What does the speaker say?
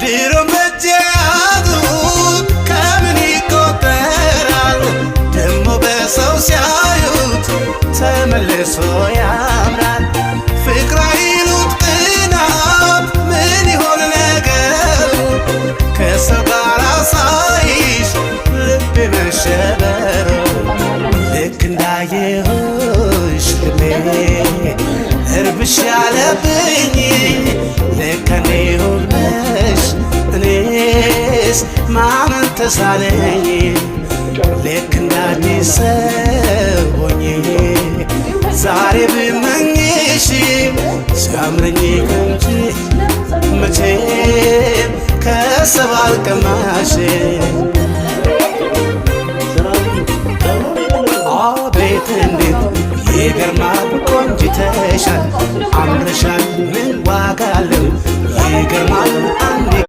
ድሮም በእጅ ያዙት ከምን ይቆጠራል? ደሞ በሰው ሲያዩት ተመልሶ ያምራል። ፍቅር አይሉት ቅናት ምን ይሆን ነገሩ? ከሰው ጋር ሳይሽ ልቤ መሸበሩ። ልክ እንዳየሁሽ ልቤ እርብሽ ያለብኝ፣ ልክ እኔ ሆነሽ እኔስ ማመን ተሳነኝ። ልክ እንዳዲስ ሰው ሆኜ ዛሬ ብመኝሽ ሲያምረኝ እንጂ መቼም ከሰው አልቀማሽ። አቤት እንዴት ይገርማል፣ ቆንጅተሻል፣ አምረሻል፣ ምን ዋጋ አለው? ይገርማል አንዴ።